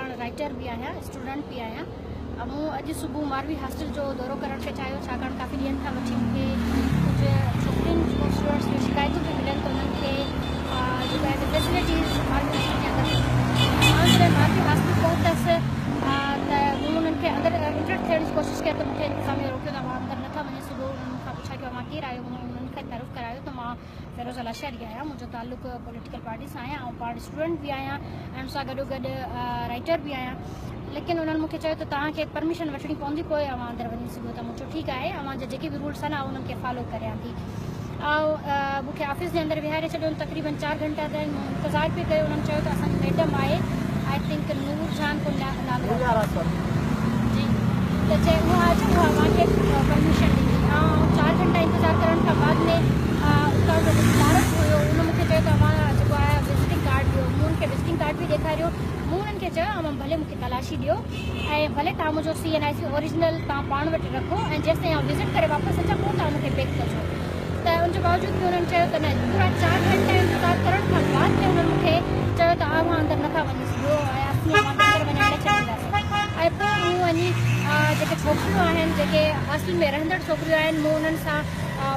پاڻ رائيٽر به آهيان اسٽوڊنٽ به آهيان. مون اڄ صبح ماروي هاسٽل جو دورو ڪرڻ پئي چاهيو ڇاڪاڻ ڪافي ڏينهن کان وٺي مون کي ڪجهه ڇوڪرين جون اسٽوڊنٽس جون شڪايتون پيون ملن ته انهن کي جيڪو آهي فيسلٽيز ماروي هاسٽل جي اندر آئون جڏهن ماروي هاسٽل پهتس ته مون انهن کي اندر انٽر ٿيڻ جي ڪوشش ڪئي ته مون کي انتظاميه روڪيو ته اوهان اندر نٿا وڃي سگهو. انهن مون کان پڇا ڪيو اوهان ڪير آهيو؟ مون انهن کي تعارف ڪرايو ته مان فيروزه لاشاري آهيان، منهنجو تعلق پوليٽيڪل پارٽي سان آهي، آئون پاڻ اسٽوڊنٽ به آهيان ۽ ان سان گڏو گڏ رائيٽر به آهيان. ليڪن انهن مون کي چيو ته توهان کي پرميشن وٺڻي پوندي پوء اوهان اندر وڃي سگهو ٿا. مون چيو ٺيڪ آهي، اوهان جا جيڪي به رولس آهن آئون انهن کي فالو ڪريان ٿي. آئون مون کي آفيس جي اندر ويهاري ڇڏيو، تقريبن چار گهنٽا تائين مون انتظار پئي ڪيو. انهن چيو ته اسان جي ميڊم آهي I think نور جهان ڪو نالو آهي جي ته چئي اها اچي اها اوهان کي پرميشن ڏيندي. آئون چار گهنٽا انتظار ڪرڻ کان بعد ۾ اتان جو جيڪو ڪلارڪ هيو ان مون کي چيو ته اوهان جيڪو آهي وزٽنگ ڪارڊ ڏيو. مون ان کي وزٽنگ ڪارڊ به ڏيکاريو. مون انهن کي چيو اوهان ڀلي مون کي تلاشي ڏيو ۽ ڀلي توهان منهنجو سي اين آء سي اوريجنل توهان پاڻ وٽ رکو ۽ جيستائين آئون وزٽ ڪري واپس اچان پوء توهان مون کي پيڪ ڪجو ته ان جي باوجود به انهن چيو ته نه. پورا چار گهنٽا انتظار ڪرڻ کان بعد ۾ انهن مون کي چيو ته اوهان اندر نٿا وڃي سگهو ۽ اسين اوهان کي اندر وڃڻ نه ڇڏينداسين ۽ پوء مون وڃي جيڪي ڇوڪريون آهن جيڪي هاسٽل ۾ رهندڙ ڇوڪريون آهن مون انهن سان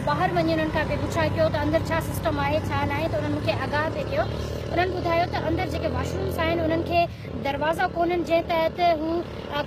ٻاهر وڃي انهن کان پئي پڇا ڪيو ته اندر ڇا سسٽم آهي ڇا ناهي ته انهن مون کي آگاهه پئي ڪيو. انهن ٻڌايو ته اندر جيڪي واش رومس آهن انهن کي دروازا ڪونهن جنهن تحت هو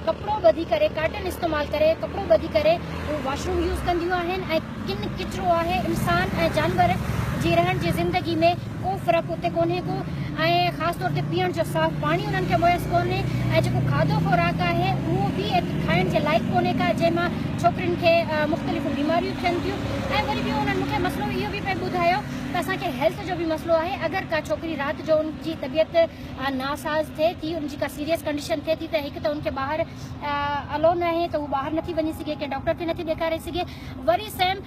ڪپڙو ٻڌي ڪري ڪاٽن استعمال ڪري ڪپڙو ٻڌي ڪري هو واش روم يوز ڪنديون آهن ۽ ڪن ڪچرو آهي انسان ۽ جانور جي رهڻ جي زندگي ۾ ڪو فرق اتي ڪونهي ڪو ۽ خاص طور تي پيئڻ جو صاف پاڻي انهن کي ميس ڪونهي ۽ جيڪو کاڌو خوراڪ آهي اهو به کائڻ جي لائق ڪونهي ڪا جنهن مان ڇوڪرين کي مختلف بيماريون ٿين ٿيون ۽ وري ٻيو انهن مون کي مسئلو اهو به پئي ٻڌايو ته اسان کي هيلٿ جو به مسئلو آهي اگر ڪا ڇوڪري رات جو ان جي طبيعت ناساز ٿئي ٿي ان جي ڪا سيريس ڪنڊيشن ٿئي ٿي ته هڪ ته ان کي ٻاهر الو ناهي ته هو ٻاهر نٿي وڃي سگهي ڪنهن ڊاڪٽر کي نٿي ڏيکاري سگهي وري سيم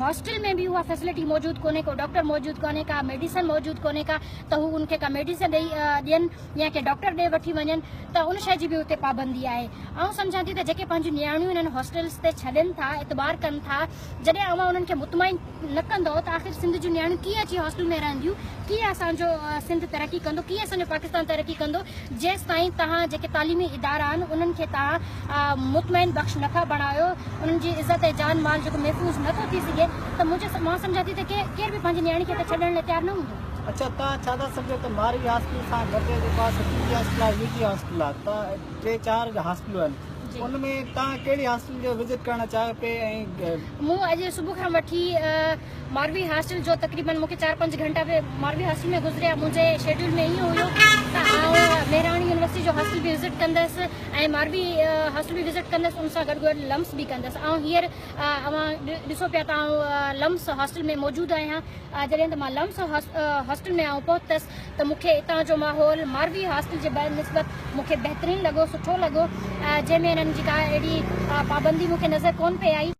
هاسٽل ۾ به اها فيسلٽي موجود ڪونهي ڪو ڊاڪٽر موجود ڪونهي ڪا ميڊيسن موجود ڪونهي ڪا ته هو ان کي ڪا ميڊيسن ڏئي ڏين يا ڪنهن ڊاڪٽر ڏي وٺي وڃن ته ان شيء جي به اتي پابندي آهي. آئون سمجهان ٿي ته جيڪي پنهنجون نياڻيون انهن هاسٽلز تي ڇڏين ٿا اعتبار ڪن ٿا جڏهن اوهان انهن کي مطمئن نه ڪندؤ ته آخر سنڌ جون نياڻيون ڪيئن اچي هاسٽل ۾ رهنديون ڪيئن اسان جو سنڌ ترقي ڪندو ڪيئن اسان جو پاڪستان ترقي ڪندو جيستائين توهان جيڪي تعليمي ادارا آهن انهن کي توهان مطمئن بخش نٿا بڻايو انهن جي عزت ۽ جان مال جيڪو محفوظ نٿو ٿي سگهي ته منهنجي مان سمجهان ٿي ته ڪير به پنهنجي نياڻي کي ته ڇڏڻ لاء تيار نه هوندو. اڇا توهان ڇا ٿا سمجهو ته ماروي هاسٽل سان گڏ جيڪو آهي سو پي جي هاسٽل آهي يو جي هاسٽل آهي ته ٽي چار هاسٽلون آهن ان ۾ توهان ڪهڙي هاسٽل جو وزٽ ڪرڻ چاهيو پئي ۽. مون اڄ صبح کان وٺي ماروي هاسٽل جو تقريبن مون کي چار پنج گهنٽا به ماروي هاسٽل ۾ گذريا منهنجي شيڊيول ۾ ائين هيو ته آئون مهراڻ يونيورسٽي جو هاسٽل به وزٽ ڪندس ۽ ماروي هاسٽل به وزٽ ڪندس ان سان گڏ گڏ لمس به ڪندس. آئون هينئر اوهان ڏسو پيا ته آئون لمس هاسٽل ۾ موجود آهيان. جڏهن ته مان لمس هاسٽل ۾ آئون پهتس ته مون کي اتان جو ماحول ماروي هاسٽل جي بنسبت مون کي بهترين لڳو، سٺو لڳو، جنهن ۾ انهن جي ڪا اهڙي پابندي مون کي نظر ڪونه پئي آئي.